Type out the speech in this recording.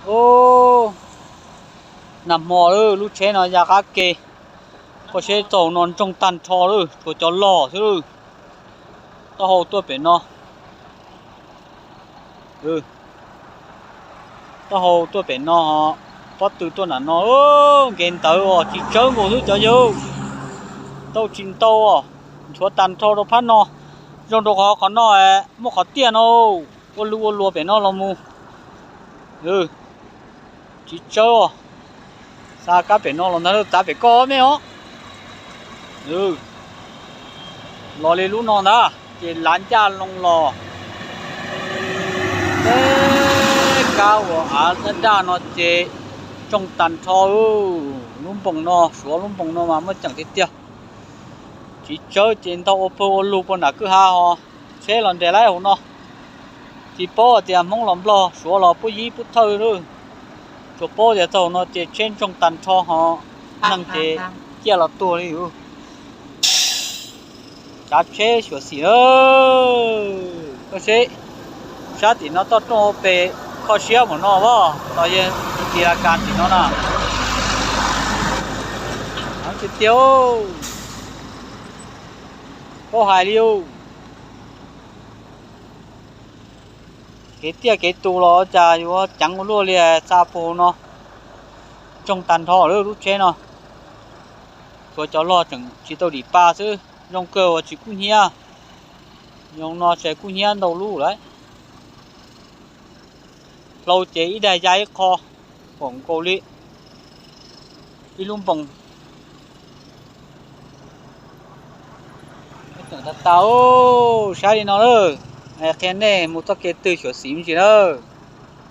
Ub, nag hmo lawm lub tsheb no ya qab ke, koj saib txoj hauv no ntsoog tag nrho lawm, tshuav cov log xwb lawm. Taub hau tuaj pem no, taub hau tuaj pem no, pob tw tuaj nram no, nkev ntawd os, tsis tsawb nkaus xwb cov yawg. Ntau tsis ntau os, nchuav tag nrho rau phab no, zoo rau qhov qhov no muaj qhov tiaj no, ua luj ua luas pem no los mus. Tsis tsawb os, xa kab pem no los ntag, txav pem koj me os. Los li lub no ntag ces lav ncaj loo los. Peb kab uas av daj daj no ces ntsoog tag nrho. Lub npoos no, suav lub npoos no mas muaj ceem tiag tiag. Tsis tsawb ces ntau ua pawg ua lug puag nram kwj ha ho, tsheb los nres laib hauv no. Tsis paub tias Hmoob los Nplog, Suav los Puab Yib Puab Thawj lawm. Tsuas paub tias txog no ces tsheb ntsoog tag nrho ho, neeg ces ciaj los tuag li. Tsav tsheb xyuam xim na. Koj saib, sab tim no toj roob hauv pes kho siab npaum no os, los yog tis la kas tim no na. Tiag tiag, paub hais li. Kev tiaj kev tus los cas yuav ceev ua luaj li, xa puag no ntsoog tag nrho lawm lub tsheb no. Tshuav cov log tseem tsis tau dim pa xwb, zoo kawg uas tsis kub hnyiab. Yog no ces kub hnyiab ntau lub lawm. Hlau ces ib daig ya ib qho, huam nkaus li ib lub npoos. Tseem tas tas, saib li no lawm, qhia nej mus txoj kev twg xyuam xim me ntsis na.